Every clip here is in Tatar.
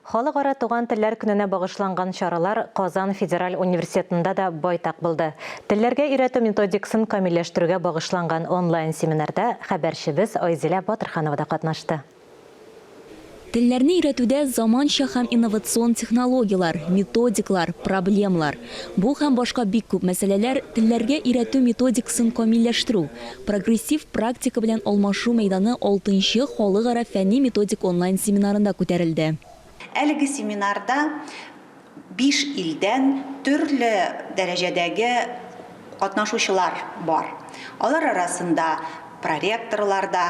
Халыкара туган телләр көненә багышланган чаралар Казан федераль университетында да байтак булды. Телләргә өйрәтү методикасын камилләштерүгә багышланган онлайн-семинарда хәбәрчебез Айзилә Батырханова да катнашты. Телләрне өйрәтүдә заманча һәм инновацион технологияләр, методиклар, проблемалар. Бу һәм башка бик күп мәсьәләләр телләргә өйрәтү методикасын камилләштерү, прогрессив практика белән алмашу мәйданы алтынчы халыкара фәнни-методик онлайн-семинарында күтәрелде. Әлеге семинарда биш илдән төрле дәрәҗәдәге катнашучылар бар. Алар арасында проректорлар да,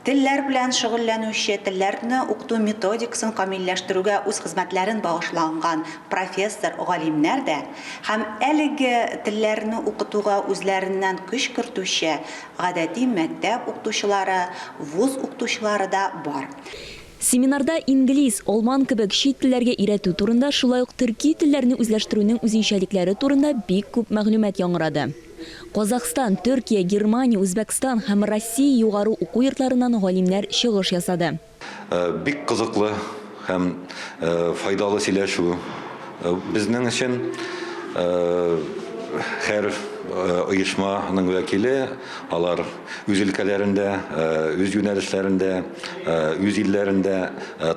телләр белән шөгыльләнүче, телләрне укыту методикасын камилләштерүгә үз хезмәтләрен багышланган профессор, галимнәр дә һәм әлеге телләрне укытуга үзләреннән көч кертүче гадәти мәктәп укытучылары, вуз укытучылары да бар. Семинарда инглиз, алман кебек чит телләргә өйрәтү турында, шулай ук төрки телләрне үзләштерүнең үзенчәлекләре турында бик күп мәгълүмат яңгырады. Казахстан, Төркия, Германия, Үзбәкстан һәм Россия югары уку йортларыннан галимнәр чыгыш ясады. Бик кызыклы һәм файдалы сөйләшү безнең өчен. Һәр оешманың вәкиле, алар үз өлкәләрендә, үз юнәлешләрендә, үз илләрендә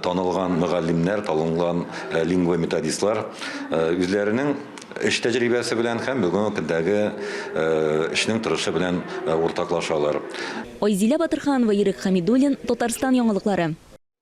танылган мөгаллимнәр, танылган лингвометодистлар үзләренең эш тәҗрибәсе белән һәм бүгенге көндәге эшнең торышы белән уртаклашалар. Айзилә Батырханова, Ирек Хәмидуллин, Татарстан яңалыклары.